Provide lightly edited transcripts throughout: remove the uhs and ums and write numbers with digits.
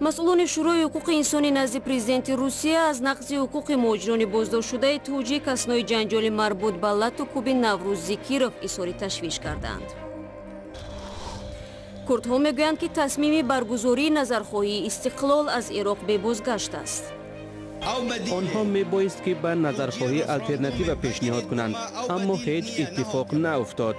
Масъулони Шӯрои ҳуқуқи инсонӣ назди президенти Русия аз нақзи ҳуқуқи муҳоҷирони боздоштшудаи тоҷик аснои ҷанҷоли марбут ба лату куби Наврӯз Зикиров изҳори ташвиш карданд. Курдҳо мегӯянд, ки тасмими баргузории назархоҳии истиқлол аз Ироқ бебозгашт аст. Онҳо мебоист, ки ба назархоҳӣ алтернатива пешниҳод кунанд, аммо ҳеҷ иттифоқ науфтод.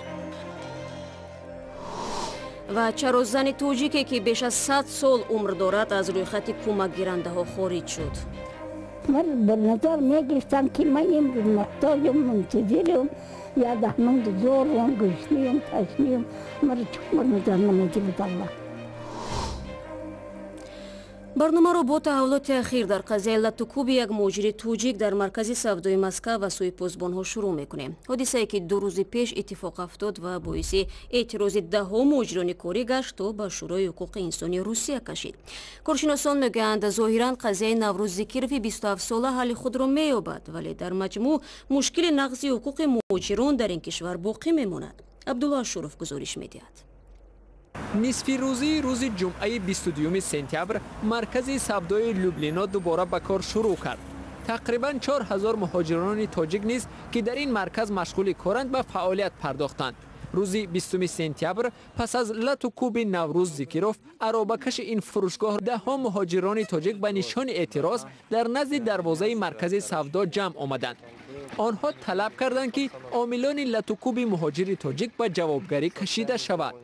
Ва чаро зани тоҷике, ки беш аз 100 сол умр дорад, аз рӯйхати кӯмакгирандаҳо хориҷ шуд? Ман ба назар мегирифтам, ки ман имрӯз муҳтоҷам, мунтазирам, я даҳманд зорам, гушниям, ташниям. Маро чун ба назар намегирад Аллоҳ? Барномаро бо таҳаввулоти ахир дар қазияи латукуби як муҳоҷири тоҷик дар маркази савдои Москав ва сӯи посбонҳо шурӯъ мекунем. Ҳодисае, ки 2 рӯзи пеш иттифоқ афтод ва боиси эътирози даҳҳо муҳоҷирони корӣ гашт, то ба Шӯрои ҳуқуқи инсони Русия кашид. Коршиносон мегӯянд, зоҳиран қазияи Наврӯз Зикирови 27сола ҳалли худро меёбад, вале дар маҷмӯъ мушкили нақзи ҳуқуқи муҳоҷирон дар ин кишвар боқӣ мемонад. Абдулло Ашуров гузориш медиҳад. Нисфирӯзии рӯзи ҷумъаи 22 сентябр маркази савдои Люблино дубора ба кор шурӯъ кард. Тақрибан 4000 муҳоҷирони тоҷик низ, ки дар ин марказ машғули коранд, ба фаъолият пардохтанд. Рӯзи 20 сентябр пас аз лату куби Наврӯз Зикиров, аробакаши ин фурӯшгоҳ, даҳҳо муҳоҷирони тоҷик ба нишони эътироз дар назди дарвозаи маркази савдо ҷамъ омаданд. Онҳо талаб карданд, ки омилони латукуби муҳоҷири тоҷик ба ҷавобгарӣ кашида шавад.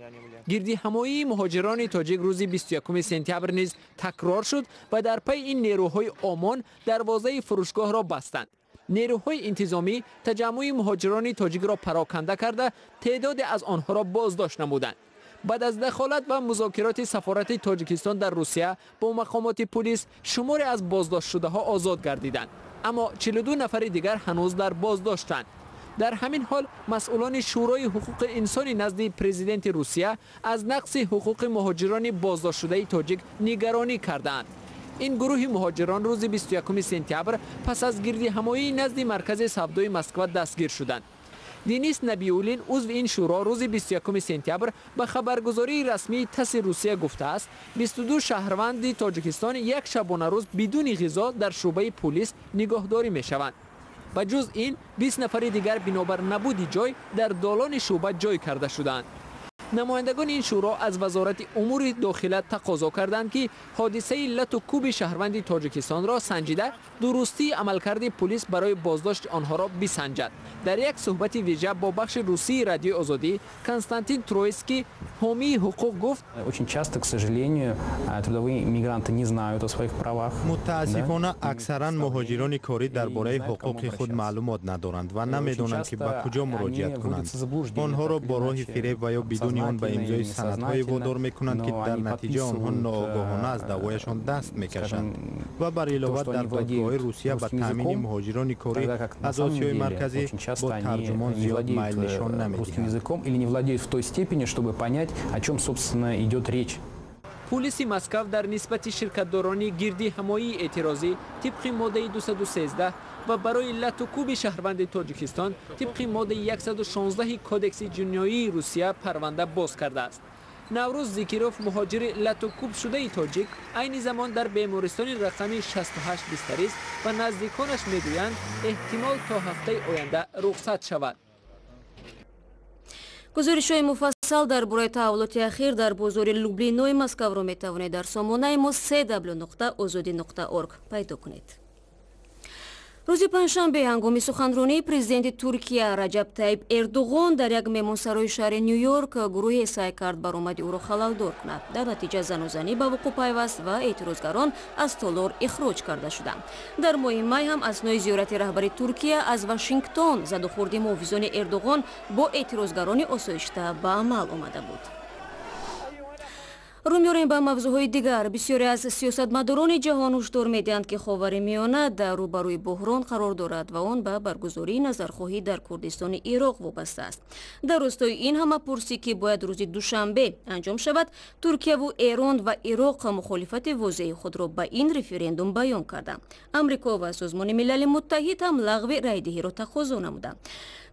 Гирдиҳамоии муҳоҷирони тоҷик рӯзи 21 сентябр низ такрор шуд ва дар пайи ин нерӯҳои ОМОН дарвозаи фурӯшгоҳро бастанд. Нерӯҳои интизомӣ таҷаммуи муҳоҷирони тоҷикро пароканда карда, теъдоде аз онҳоро боздошт намуданд. Баъд аз дахолат ва музокироти сафорати Тоҷикистон дар Русия бо мақомоти пулис, шуморе аз боздоштшудаҳо озод гардиданд, аммо 42 нафари дигар ҳанӯз дар боздоштанд. Дар ҳамин ҳол масъулони Шӯрои ҳуқуқи инсони назди президенти Русия аз нақси ҳуқуқи муҳоҷирони боздоштшудаи тоҷик нигаронӣ кардаанд. Ин гурӯҳи муҳоҷирон рӯзи 21 сентябр пас аз гирдиҳамоии назди маркази савдои Москва дастгир шуданд. Денис Набиулин, узви ин шӯро, рӯзи 21 сентябр ба хабаргузории расмии ТАССи Русия гуфтааст, 22 шаҳрванди Тоҷикистон як шабонарӯз бидуни ғизо дар шӯъбаи пулис нигоҳдорӣ мешаванд. Ба ҷуз ин, 20 нафари дигар бинобар набуди ҷой дар долони шӯъба ҷой карда шудаанд. Намояндагони ин шӯро аз Вазорати умури дохила тақозо карданд, ки ҳодисаи лату куби шаҳрванди Тоҷикистонро санҷида, дурустии амалкарди пулис барои боздошти онҳоро бисанҷад. Дар як суҳбати вижа бо бахши русии Радиои Озодӣ Константин Троицкий, ҳомии ҳуқуқ, гуфт: Очень часто, к сожалению, трудовые мигранты не знают о своих правах. Мутаассифона, аксаран муҳоҷирони корӣ дар бораи ҳуқуқи худ маълумот надоранд ва намедонанд, ки ба куҷо муроҷиат кунанд. Онҳоро бо роҳи фиреб ва ё бидуни он ба имзои санадҳое водор мекунанд, ки дар натиҷа онҳо ноогоҳона аз даъвояшон даст мекашанд. Ва бар илова, дар додгоҳҳои Русия ба таъмини муҳоҷирони корӣ аз Осиёи Марказӣ бо тарҷумон зиёд майл нишон намедиҳанд. Или не владеют в той степени, чтобы понять, о чем, собственно, идет речь. Пулиси Москав дар нисбати ширкатдорони гирдиҳамоии эътирозӣ тибқи моддаи 213 ва барои латукуби шаҳрванди Тоҷикистон тибқи моддаи 116 Кодекси ҷиноии Русия парванда боз кардааст. Наврӯз Зикиров, муҳоҷири латукубшудаи тоҷик, айни замон дар бемористони рақами 68 бистарист ва наздиконаш мегӯянд, эҳтимол то ҳафтаи оянда рухсат шавад. Гузоришҳои муфассал дар бораи таҳаввулоти ахир дар бозори Люблинои Москавро метавонед дар сомонаи мо cw.ozodi.org пайдо кунед. Рӯзи панҷшанбе ҳангоми суханронии президенти Туркия Раҷаб Таиб Эрдуғон дар як меҳмонсарои шаҳри Ню Йорк гурӯҳе саъй кард баромади ӯро халалдор кунад. Дар натиҷа занузанӣ ба вуқӯъ пайваст ва эътирозгарон аз толор ихроҷ карда шуданд. Дар моҳи май ҳам аснои зиёрати раҳбари Туркия аз Вашингтон задухӯрди муҳофизони Эрдуғон бо эътирозгарони осоишта ба амал омада буд. Рӯ меорем ба мавзӯъҳои дигар. Бисёре аз сиёсатмадорони ҷаҳон ҳушдор медиҳанд, ки Ховари Миёна дар рӯбарӯи буҳрон қарор дорад ва он ба баргузории назархоҳӣ дар Курдистони Ироқ вобаста аст. Дар ростои ин ҳамапурсӣ, ки бояд рӯзи душанбе анҷом шавад, Туркияву Эрон ва Ироқ мухолифати возеҳи худро ба ин референдум баён карданд. Амрико ва Созмони Милали Муттаҳид ҳам лағви райдиҳиро тақозо намуданд,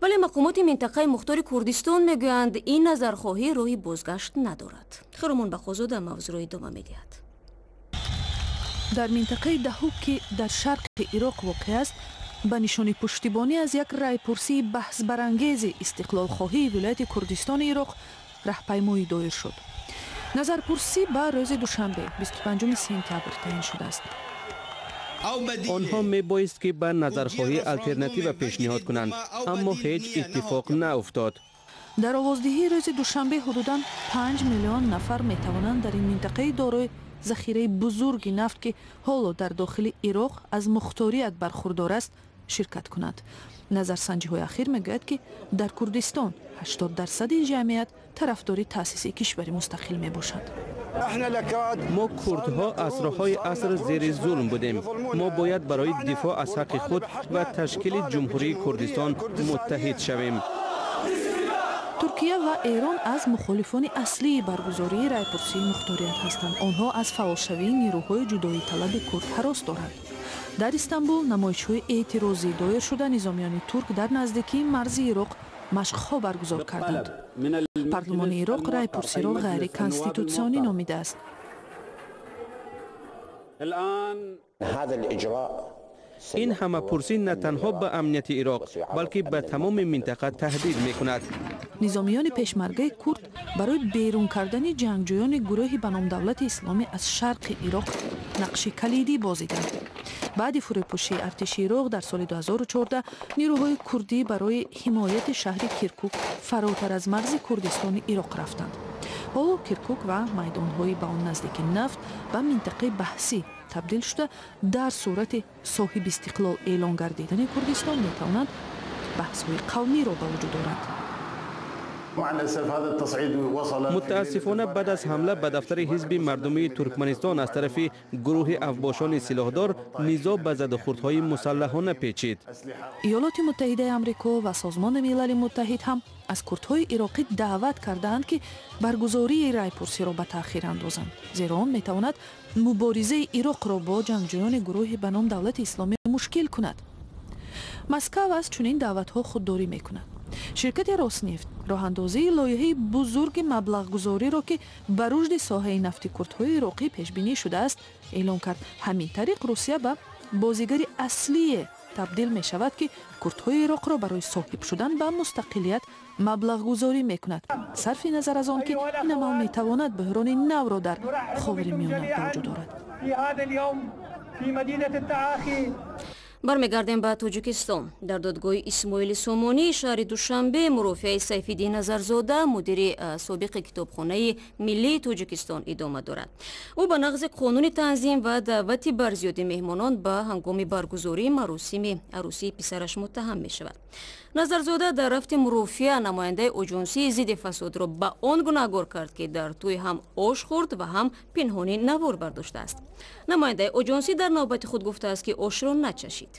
вале мақомоти минтақаи мухтори Курдистон мегӯянд, ин назархоҳӣ роҳи бозгашт надорад. Хиромон Бақозода мавзӯъро идома медиҳад. Дар минтақаи Даҳук, ки дар шарқи Ироқ воқеъ аст, ба нишони пуштибонӣ аз як райпурсии баҳсбарангези истиқлолхоҳии вилояти Курдистони Ироқ раҳпаймоӣ доир шуд. Назарпурсӣ ба рӯзи душанбе, 25 сентябр таъин шудааст. Онҳо мебоист, ки ба назархоҳӣ алтернатива пешниҳод кунанд, аммо ҳеҷ иттифоқ науфтод. Дар овоздиҳии рӯзи душанбе ҳудудан 5 миллион нафар метавонанд дар ин минтақаи дорои захираи бузурги нафт, ки ҳоло дар дохили Ироқ аз мухторият бархурдор аст, ширкат кунанд. Назарсанҷиҳои ахир мегӯяд, ки дар Курдистон 80 дарсади ҷамъият тарафдори таъсиси кишвари мустақил мебошанд. Мо курдҳо асрҳои аср зери зулм будем. Мо бояд барои дифоъ аз ҳаққи худ ва ташкили Ҷумҳурии Курдистон муттаҳид шавем. Туркия ва Эрон аз мухолифони аслии баргузории райпурсии мухторият ҳастанд. Онҳо аз фаъолшавии нерӯҳои ҷудоиталаби курд ҳарос доранд. Дар Истанбул намоишҳои эътирозӣ доир шуда, низомиёни турк дар наздикии марзи Ироқ машқҳо баргузор карданд. Парлумони Ироқ райпурсиро ғайриконститутсионӣ номидааст. هذا الإجراء Ин ҳамапурсӣ на танҳо ба амнияти Ироқ, балки ба тамоми минтақа таҳдид мекунад. Низомиёни пешмаргаи курд барои берун кардани ҷангҷӯёни гурӯҳи ба ном Давлати Исломӣ аз шарқи Ироқ нақши калидӣ бозиданд. Баъди фурӯпошии артиши Ироқ дар соли 2014, нерӯҳои курдӣ барои ҳимояти шаҳри Киркук фаротар аз марзи Курдистони Ироқ рафтанд. Ҳоло Киркук ва майдонҳои ба он наздики нафт ба минтақаи баҳсӣ табдил шуда, дар сурати соҳибистиқлол эълон гардидани Курдистон метавонанд баҳсҳои қавмиро ба вуҷуд оранд. Мутаассифона, баъд аз ҳамла ба дафтари Ҳизби мардумии Туркманистон аз тарафи гурӯҳи авбошони силоҳдор, низоъ ба задухӯрдҳои мусаллаҳона печид. Иёлоти Муттаҳидаи Амрико ва Созмони Милали Муттаҳид ҳам аз курдҳои ироқӣ даъват кардаанд, ки баргузории райпурсиро ба таъхир андозанд, зеро он метавонад муборизаи Ироқро бо ҷангҷӯёни гурӯҳи ба ном Давлати Исломӣ мушкил кунад. Москав аз чунин даъватҳо худдорӣ мекунад. Ширкати Роснефт роҳандозии лоиҳаи бузурги маблағгузориро, ки ба рушди соҳаи нафти курдҳои ироқӣ пешбинӣ шудааст, эълон кард. Ҳамин тариқ Русия ба бозигари аслие табдил мешавад, ки курдҳои Ироқро барои соҳиб шудан ба мустақилият маблағгузорӣ мекунад, сарфи назар аз он ки ин амал метавонад буҳрони навро дар Ховари Миёна ба вуҷуд орад. Бармегардем ба Тоҷикистон. Дар додгоҳи Исмоили Сомонии шаҳри Душанбе мурофиаи Сайфиддин Назарзода, мудири собиқи Китобхонаи миллии Тоҷикистон, идома дорад. Ӯ ба нақзи қонуни танзим ва даъвати барзиёди меҳмонон ба ҳангоми баргузории маросими арӯсии писараш муттаҳам мешавад. Назарзода дар рафти мурофиа намояндаи Оҷонсии зидди фасодро ба он гунаҳгор кард, ки дар тӯй ҳам ош хӯрд ва ҳам пинҳонӣ навор бардоштааст. Намояндаи оҷонсӣ дар навбати худ гуфтааст, ки ошро начашид.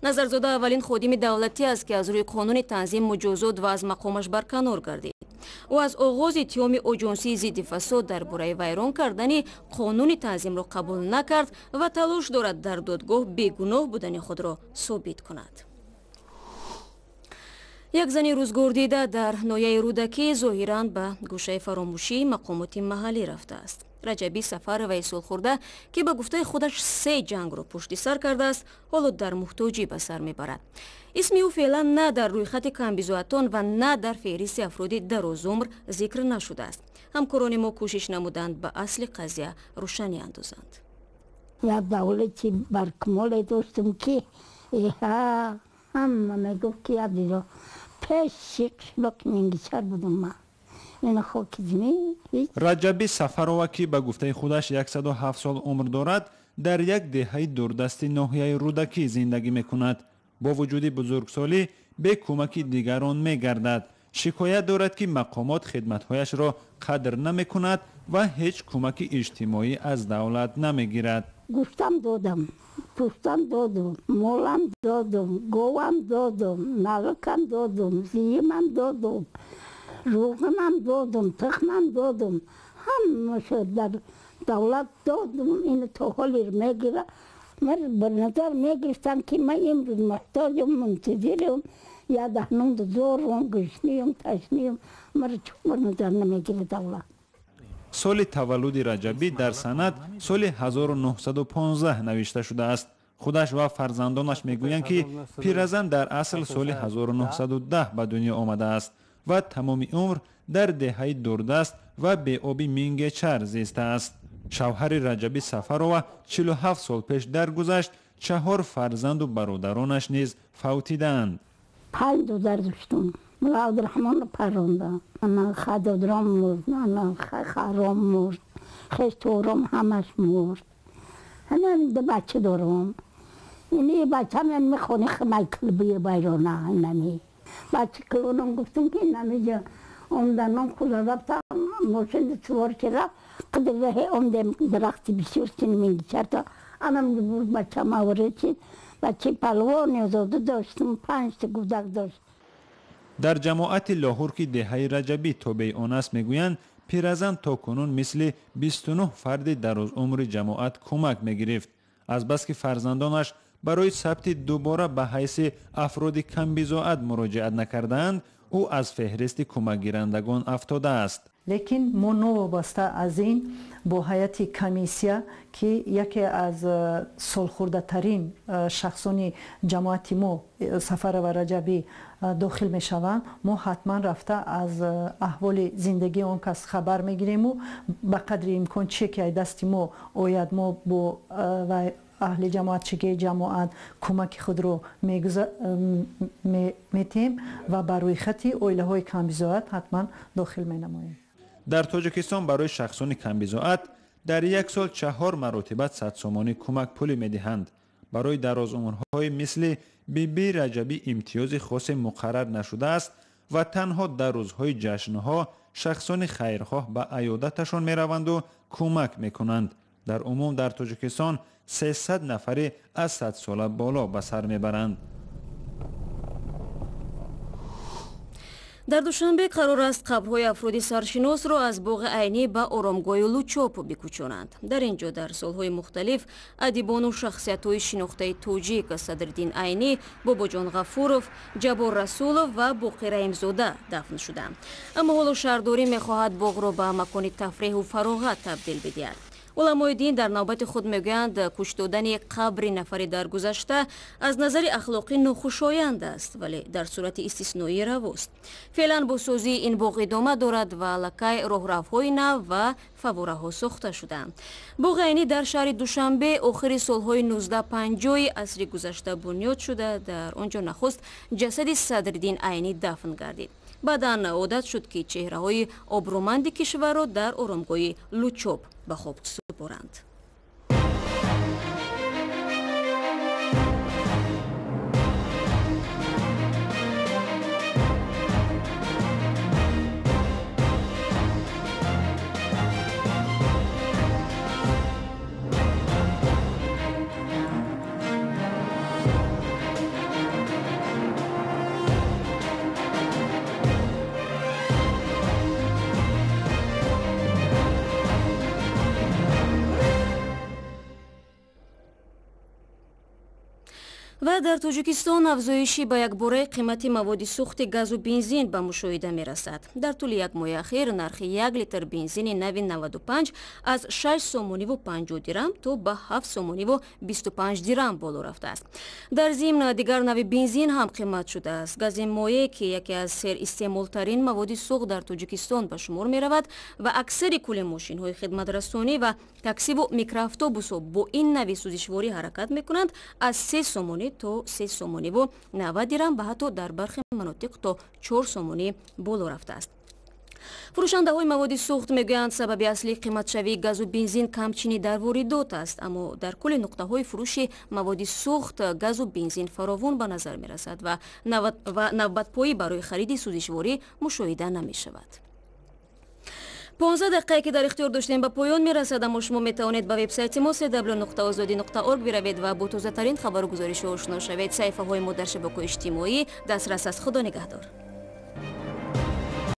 Назарзода аввалин ходими давлатӣ аст, ки аз рӯи қонуни танзим муҷозот ва аз мақомаш барканор гардид. Ӯ аз оғози иттиҳоми Оҷонсии зидди фасод дар бораи вайрон кардани қонуни танзимро қабул накард ва талош дорад дар додгоҳ бегуноҳ будани худро собит кунад. Як зани рӯзгордида дар ноҳияи Рӯдакӣ зоҳиран ба гӯшаи фаромӯшии мақомоти маҳаллӣ рафтааст. Раҷабӣ Сафароваи солхӯрда, ки ба гуфтаи худаш се ҷангро пушти сар кардааст, ҳоло дар муҳтоҷӣ ба сар мебарад. Исми ӯ феълан на дар рӯйхати камбизоатон ва на дар феҳристи афроди дарозумр зикр нашудааст. Ҳамкорони мо кӯшиш намуданд, ба асли қазия рӯшанӣ андозанд. Як давлати баркамоле доштам, ки ҳама мегуфт, ки як дидо пеши қишлоқи Мингичар будум ман. Ина хоки зимин. Раҷаби Сафарова, ки ба гуфтаи худаш 107 сол умр дорад, дар як деҳаи дурдасти ноҳияи Рӯдакӣ зиндагӣ мекунад. Бо вуҷуди бузургсолӣ бе кӯмаки дигарон мегардад. Шикоят дорад, ки мақомот хидматҳояшро қадр намекунад ва ҳеҷ кӯмаки иҷтимоӣ аз давлат намегирад. Гӯштам додам, пӯстам додум, молам додум, говам додум, налакам додум, зиимам додум, рӯғанам додум, тухмам додум, ҳамаша дар давлат додум. Ина то ҳолир мегира. Ман ба назар мегирифтам, ки ман имрӯз муҳтоҷум, мунтазирам, я даҳнум зорум, гушниюм, ташниюм. Мара чӯ ба назар намегира давлат? Соли таваллуди Раҷабӣ дар санад соли 1915 навишта шудааст. Худаш ва фарзандонаш мегӯянд, ки пиразан дар асл соли 1910 ба дунё омадааст ва тамоми умр дар деҳаи дурдаст ва беоби Мингечар зистааст. Шавҳари Раҷабӣ Сафарова 47 сол пеш даргузашт, 4 фарзанду бародаронаш низ фавтидаанд. 5 додар доштум. Мулла Абдурраҳмонро паррондам. Хадодром мурд, харом мурд, хештором ҳамаш мурд. Ҳамин ду бача дорам. Ини бачам мехони майклбии байрона инами. Бача калонам гуфтам, ки инамиҷа омданам худа рафтам, мошин сувор ки рафт, қадр раҳе омдем дарахти бисёр сини Мингичарта. Анам бачам авречид, бачаи палвони озода доштам, 5 та гудак дошт. Дар ҷамоати Лоҳур, ки деҳаи Раҷабӣ тобеи он аст, мегӯянд, пиразан то кунун мисли 29 фарди дарозумри ҷамоат кӯмак мегирифт. Азбаски фарзандонаш барои сабти дубора ба ҳайси афроди камбизоат муроҷиат накардаанд, ӯ аз феҳристи кӯмакгирандагон афтодааст. Лекин мо новобаста аз ин бо ҳайати комиссия, ки яке аз солхӯрдатарин шахсони ҷамоати мо Сафарова Раҷабӣ дохил мешаванд, мо ҳатман рафта аз аҳволи зиндагии он кас хабар мегириму ба қадри имкон чие ки ай дасти мо ояд, мо бо аҳли ҷамоат, чигии ҷамоат кӯмаки худро метиҳем ва ба рӯйхати оилаҳои камбизоат ҳатман дохил менамоем. Дар Тоҷикистон барои шахсони камбизоат дар як сол 4 маротиба 100 сомонӣ кӯмакпулӣ медиҳанд. Барои дарозумрҳои мисли Биби Раҷабӣ имтиёзи хосе муқаррар нашудааст ва танҳо дар рӯзҳои ҷашнҳо шахсони хайрхоҳ ба аёдаташон мераванду кӯмак мекунанд. Дар умум дар Тоҷикистон 300 нафаре аз 100 сола боло ба сар мебаранд. Дар Душанбе қарор аст қабрҳои афроди саршиносро аз боғи Айнӣ ба оромгоҳи Лучоб бикӯчонанд. Дар ин ҷо дар солҳои мухталиф адибону шахсиятҳои шинохтаи тоҷик Садриддин Айнӣ, Бобоҷон Ғафуров, Ҷаббор Расулов ва Боқӣ Раҳимзода дафн шуданд. Аммо ҳоло шаҳрдорӣ мехоҳад боғро ба макони тафреҳу фароғат табдил бидиҳад. Уламои дин дар навбати худ мегӯянд, кӯч додани қабри нафари даргузашта аз назари ахлоқӣ нохушоянд аст, вале дар сурати истисноӣ равост. Феълан бозсозии ин боғ идома дорад ва аллакай роҳравҳои нав ва фаввораҳо сохта шудаанд. Боғи Айнӣ дар шаҳри Душанбе охири солҳои 1950 асри гузашта бунёд шуда, дар он ҷо нахуст ҷасади Садриддин Айнӣ дафн гардид. Баъдан одат шуд, ки чеҳраҳои обрӯманди кишварро дар оромгоҳи Лучоб ба хок супоранд. Ва дар Тоҷикистон афзоиши ба якбораи қимати маводи сӯхти газу бензин ба мушоҳида мерасад. Дар тӯли як моҳи ахир нархи 1 литр бензини нави 95 аз 6 сомониву 50 дирам то ба 7 сомониву 25 дирам боло рафтааст. Дар зимн дигар нави бензин ҳам қимат шудааст. Гази моеъ, ки яке аз серистеъмолтарин маводи сӯхт дар Тоҷикистон ба шумор меравад ва аксари кулли мошинҳои хидматрасонӣ ва таксиву микроавтобусҳо бо ин нави сӯзишворӣ ҳаракат мекунанд, аз 3 сомонӣ то 3 сомониву 90 дирам ва ҳатто дар бархе манотиқ то 4 сомонӣ боло рафтааст. Фурӯшандаҳои маводи сӯхт мегӯянд, сабаби аслии қиматшавии газу бензин камчинӣ дар воридот аст, аммо дар кулли нуқтаҳои фурӯши маводи сӯхт газу бензин фаровон ба назар мерасад ва навбатпоӣ барои хариди сӯзишворӣ мушоҳида намешавад. 15 дақиқае ки дар ихтиёр доштем ба поён мерасад, аммо шумо метавонед ба вебсайти мо cw.ozodi.org биравед ва бо тозатарин хабару гузоришҳо ошно шавед. Саҳифаҳои мо дар шабакаҳои иҷтимоӣ дастрас аст. Худо нигаҳдор.